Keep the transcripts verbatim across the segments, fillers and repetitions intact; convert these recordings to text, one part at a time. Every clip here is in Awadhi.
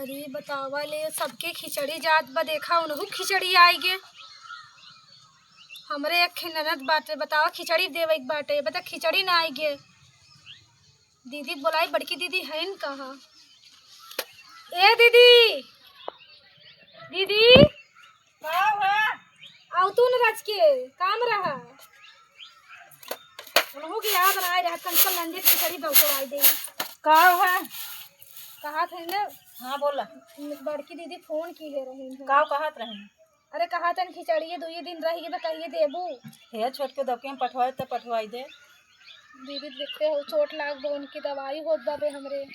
अरे बतावा ले, सबके खिचड़ी जात बा, देखा उनहू खिचड़ी आइ गे। हमरे एक ठे ननद बाटे, बतावा खिचड़ी देवे के बाटे, बता खिचड़ी ना आइ गे। दीदी बोलाई, बड़की दीदी हइन कहाँ? ए दीदी, दीदी। का हुआ? आउ तू न रच के काम रहा। उनहू के याद ना आइ रहा, कम से कम नंदी खिचड़ी दौड़वाई दे। का हुआ? कहा थे ना। हाँ, बोला। बड़की दीदी फोन किहे रही है। का कहत रही? अरे, कहा तन खिचड़िए दुइये दिन रहि गए, तो कहिए देबू। हे छोटके दबके हम पठवाए तो पठवाई दे। दीदी, देखते हो, चोट लाग बा, उनकी दवाई होत बाबे हमरे।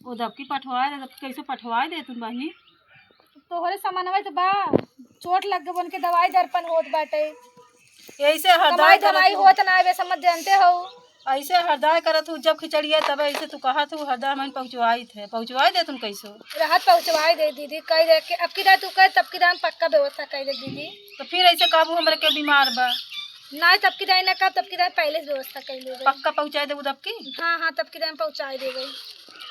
ओ दबकी पठवाए दे, दबकी कैसे पठवाए दे तुम बहिनी? तोहरे सामानवा तो बा, चोट लग गए, उनके दवाई दर्पण होत बाटे। यही से हरदाई कमाई करत धमाई हूँ। होत ना आवे, समझ जानते हो। ऐसे हरदाय करत हूँ, जब खिचड़िया तब ऐसे तू कहत हूँ, हरदाय मन पहुँचवाई थे, पहुँचवाई दे तुम कैसो। रहत पहुँचवाई दे दीदी, कह दे के अब की दाई तू कह, तब की दाई हम पक्का व्यवस्था कर दे दीदी। तो फिर ऐसे काबू हमरे के बीमार बा। नहीं, तब की दाई ना कब, तब की दाई पहले से व्यवस्था कर ले। पक्का पहुँचाई देबू तब की? हाँ, हाँ, तब की दाई हम पहुँचाई देबे।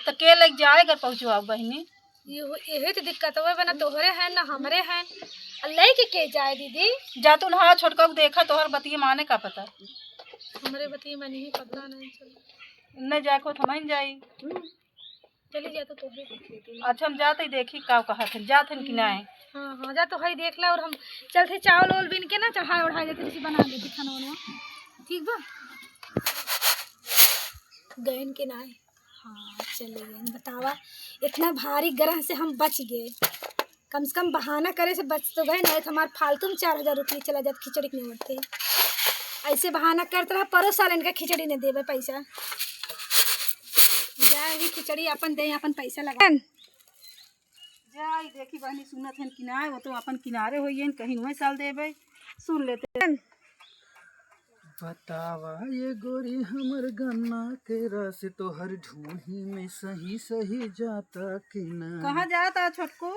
तो के लेके जाए अगर पहुँचवाओ बहिनी? यही तो दिक्कत हुआ बा, ना तोहरे हैं ना हमरे हैं। आ लइके के जाए दीदी? जा तू नहा छोटका को देखा, तोहर बतिये माने का पता। हमरे बतिये माने ही पता नहीं चला। नहीं जाए को थमाइन जाई। चली जा तो तोहरे देख लेती। अच्छा हम जाते ही देखी का कहत है, जात हन कि नहीं। हाँ, हाँ, जा तो हई देख ला और हम चलते चावल ओल बीन के ना चढ़ाए उढ़ाए देते, जैसे बना देते खाना वाना। ठीक बा? गयन के नाय। हाँ, चले गए। बतावा, इतना भारी ग्रह से हम बच गए। कम से कम बहाना करे से बच तो गए, नहीं तो हमार फालतू में चार हजार रुपये चला जात खिचड़ी के निमित्ते। ऐसे बहाना करत रहा, परो साल इनका खिचड़ी नहीं देवे पैसा। जाए ही खिचड़ी अपन दे, अपन पैसा लगा। जाई देखी बहनी सुनत हन कि नाय, वो तो अपन किनारे होइहन, कहीं वही साल देबे। सुन लेते। बतावा ये गोरी हमर गन्ना के रस तोहर ढूंढी में सही सही जाता कि ना? कहाँ जाता छोटकू?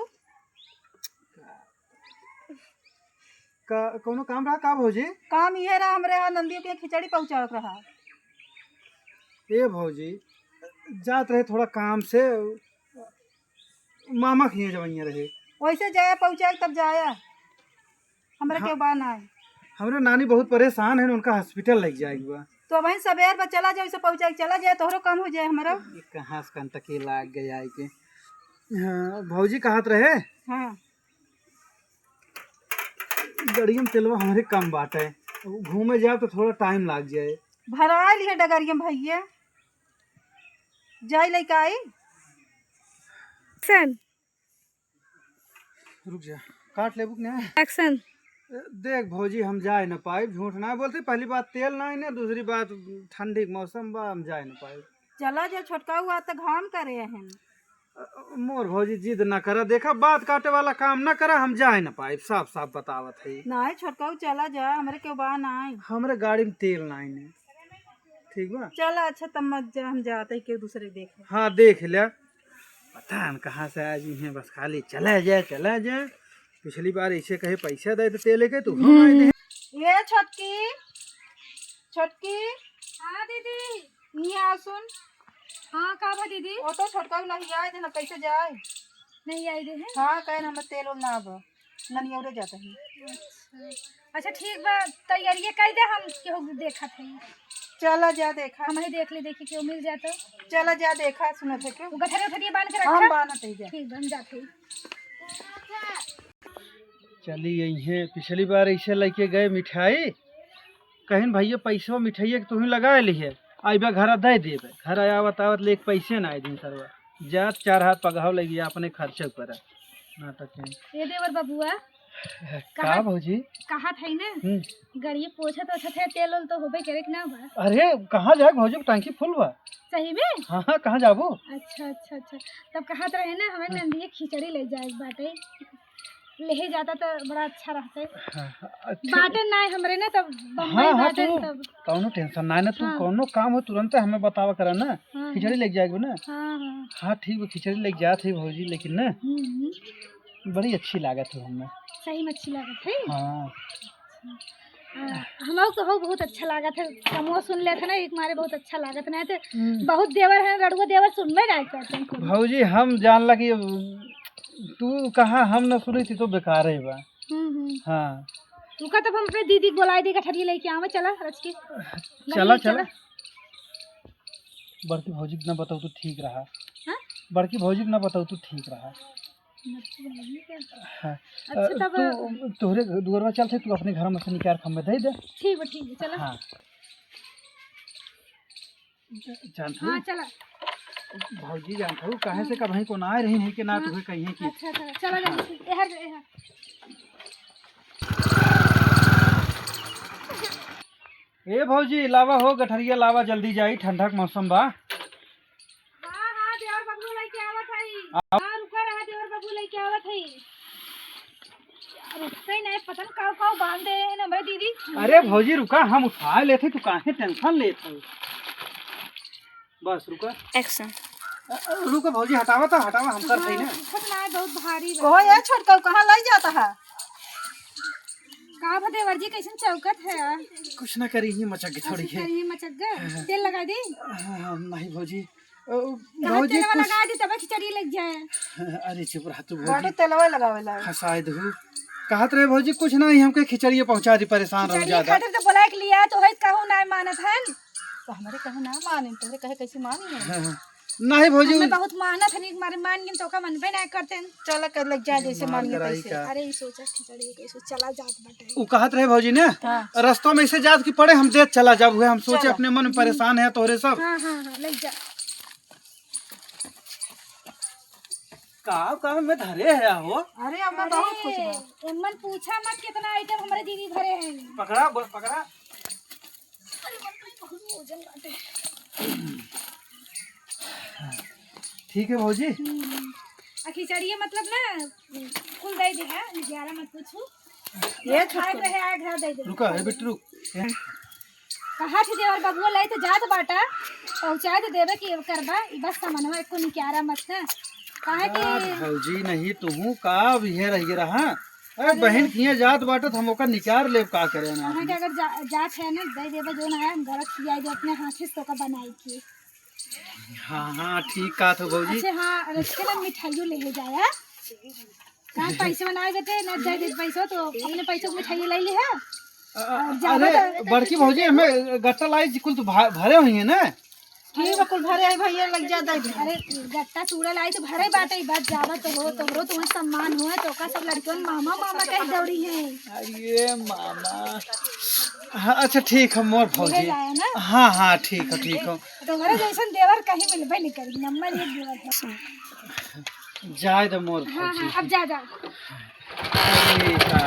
का, कौनो काम रहा का भौजी? काम इहे रहा, हमरे यहाँ नंदियों के खिचड़ी पहुँचावे के रहा। ए भौजी, जात रहे थोड़ा काम से, मामा के यहाँ जवइया रहे। वैसे जाया पहुँचाए तब जाया, हमरा हाँ। के बा ना है। हमरा नानी बहुत परेशान है, उनका हॉस्पिटल लेके जाए के बा। तो वहीं सबेर बा चला जाए, उसे पहुँचाए चला जाए, तोहरो काम हो जाए, हमरा। ये कहाँ से कंटकी लाग गया है के? हाँ, भौजी कहत रहे। हाँ। गड़िया में तेलवा हमरे कम बाटे, घूमे जाए तो थोड़ा टाइम लाग जाए। भरा लिहे डगरिया में भैया, जाई लइका आई। एक्शन। रुक जा, काट लेबू कि ना? एक्शन। देख भौजी, हम जाए ना पाइब, झूठ ना बोलते। पहली बात तेल ना है ना, दूसरी बात ठंडी के मौसम बा, हम जाए ना पाइब। चला जा छोटका, हुआ तो घाम करे हैं। अ, मोर भौजी जिद ना करा, देखा बात काटे वाला काम ना करा, हम जाए ना पाइब, साफ साफ बतावत है। नहीं छोटका, चला जा, हमरे के बा ना। हमरे गाड़ी में तेल ना है। ठीक बा? चला अच्छा, तब मत जा, हम जाते ही केहू दूसरे देखे। हाँ देख ले। पता न कहाँ से आज इहे बस खाली चला जाए, चला जाए। पिछली बार ऐसे कहे पैसा दे तो तेल के तू हम आए दे। ये छोटकी, छोटकी। हाँ दीदी। इहे आ सुन। हाँ का बा दीदी? वो तो छोटका नहीं आए थे ना, कैसे जाए? नहीं आए थे हैं? हाँ कहे ना हम तेल उल ना बा। ननियौरे जाता है। अच्छा। अच्छा, ठीक बा, तैयारिये कर दे, हम केहू देखत है। चला जा देखा। हम ही देख ले, देखी केहू मिल जाए तो। चला जा देखा, सुनत है केहू। वो गठरी उठरी बांध के हम रखा। बांधत है जा। ठीक बा, हम जाते हैं। चली यही है, पिछली बार ऐसे लेके गए मिठाई, कहिन भैया पैसवा मिठाइया के तुही लगा लिहे, आइबा घरा दे देबे। घर आवत आवत लेके पैसे ना आए दिन सरवा, जात चार हाथ पगहाव लग गया अपने खर्चे पर। नाटक है। ए देवर बबुआ, का कहा भौजी? कहा था ना, हम्म। गड़िए पोछत ओछत है, तेल उल तो होबे करे कि ना बा? अरे कहाँ जाए भौजी, टंकी फुल बा। सही में? हाँ हाँ, कहाँ जाबो? अच्छा अच्छा अच्छा, तब कहा तो रहे ना हमें हाँ। नंदिए खिचड़ी ले जाए बाटे। लेहे जाता तो बड़ा अच्छा रहते। हाँ, हाँ, अच्छा। बाटन ना हमरे ना तब बम्बई हाँ, हाँ, बाटन तू तब। कौनो टेंशन ना है ना, तू हाँ। कौनो काम हो तुरंत हमें बतावा करा ना। हाँ, खिचड़ी हाँ। लेके जाएगो ना। हाँ, हाँ। हाँ, ठीक बा, खिचड़ी लेके जात है भौजी, लेकिन ना हम्म, हम्म। बड़ी अच्छी लागत है हमें। सही में अच्छी लागत है। हाँ। अच्छा। हमहू के हो बहुत अच्छा लागत है, कमवा सुन लेत है ना, एक मारे बहुत अच्छा लागत ना, तो हम्म। बहुत देवर है, रड़ुआ देवर सुनबे ना करते हैं कुल। भौजी, हम जानला कि तू कहा हम न सुनी थी तो बेकार है बा। हम्म, हम्म। हाँ। रुका, तब हम अपने दीदी के बोलाई दी, गठरिया लेके आवे, चला रच के। चला, गठरिया चला। चला। बड़की भौजी के ना बताऊ तो ठीक रहा। हाँ? बड़की भौजी के ना बताऊ तो ठीक रहा। बड़की भौजी के? हाँ। अच्छा, अ, तब तू तोहरे दुआरवा चल थे, तू अपने घर में से निकाल के हमें दे दे। ठीक बा, ठीक बा, चला। हाँ। जानत हूँ। हाँ, चला। भौजी जानत हूँ, काहे से हाँ। कबहीं को ना आए रही है कि ना हाँ। तुहे कहिए कि अच्छा, चला, चला, हाँ। जल्दी से, एहर, एहर। ए भौजी, लावा हो गठरिया, लावा, जल्दी जाई, ठंडा के मौसम बा। हाँ, हाँ, देवर बबुआ लेके आवत हई। आप हाँ, रुका रहा, देवर बबुआ लेके आवत हई। रुकते ही नहीं, पता न काव काव बांध दे हैं हमरे दीदी। अरे भौजी रुका, हम उठा लेते, तू काहे टेंशन लेत हो? बस रुका। Action। अ, अ, रुका भौजी, हटावा तो हटावा, हम कर सही ना। हाँ, उठत ना है, बहुत भारी बा। कहो ये छोटका, कहाँ लाई जाता है? का भा देवर जी, कैसन चौकत है? कुछ ना करी, ही मचक गई थोड़ी कैसन है। करी, मचक गए? हाँ। तेल लगा दी? हाँ, हाँ, नहीं भौजी, अ, कहाँ भौजी तेलवा कुछ लगा दी तब खिचड़ी लग जाए? अरे चुप रह तू बड़ो भौजी। तेलवा लगावे ला। हंसाए दहू। कहत रहे भौजी कुछ ना ही, हमके खिचड़िया पहुँचा दी, परेशान रहू खिचड़ी ज्यादा। खातिर तो बोला के लिया तो है, कहूँ ना मानत है। तो हमरे कहे ना माने, तोहरे कहे कैसे मानी है? हाँ, हाँ। नहीं भौजी। हमें बहुत मानत है, नीक मारे मान गिन तो का मनबे ना करते हैं। चला कर लग जा जैसे मान मान गए कराई तैसे। का। अरे ई सोचा खिचड़ी कैसे चला जात बाटे। उ कहत रहे भौजी ने, हाँ। रस्तों में ऐसे जात की पड़े हम देत चला जाब हुए, हम सोचे चला। अपने मन में परेशान है तोहरे सब। हाँ, हाँ, हाँ, लग जा। का, का में धरे है हो? अरे, अम्मा अरे, बहुत कुछ बा। एमन पूछा मत कितना item हमरे दीदी भरे हैं। पकड़ा, बोल, पकड़ा। अरे, बाप रे, बहुत वजन बाटे। ठीक है भौजी। हम्म। आ खिचड़िया मतलब ना, कुल दे दे, हाँ, ग्यारह मत पूछू। ये खाए छोटकू। रहे, आए घर दे दे। रुका, ए बेटी, रुक। कहा थी देवर बबुआ लाई तो जात बाटा, पहुँचा दे देवे कि करबा, ई बस सामानवा एको निकारा मत ना। काहे कि बात भौजी नहीं, तुहू का अब इहे रह गया रहा। अरे अरे। बहन किए जात बाटा तो हम ओकर निकार लेब, का करे ना। कहा कि अगर जा, जात है ना, दे देवे जो ना है, हम घर खिया दे अपने हाथ से तो का बनाई के। हाँ, हाँ, ठीक कहा तो भौजी। अच्छा, हाँ, रच के ना मिठाइयों ले जाया। कहाँ पैसे बनाए देते, ना दे दे पैसा तो अपने पैसों को मिठाई ले ली है। अ-, अ-, और ज्यादा अरे, तो बड़की भौजी, हमें गट्टा लाई जी, कुल तो भा-, भरे हुए हैं ना? ठीक बा, कुल भरे है भैया, लग जा दे दे। अरे, गट्टा चूड़ा लाई तो भरे बाटे, ई बात ज्यादा तो हो, तोहरो तो वही सम्मान हो, तो का सब लड़कियों मामा, मामा कह दौड़ी हैं। अरे मामा। हाँ, अच्छा, ठीक है, मोर भौजी। ले जाया ना? हाँ, हाँ, ठीक है, ठीक है। तोहरे जैसन देवर कहीं मिलबे नहीं करी, नंबर एक देवर है। जाए दे मोर हाँ, भौजी। हाँ, अब जा, जा। अरे का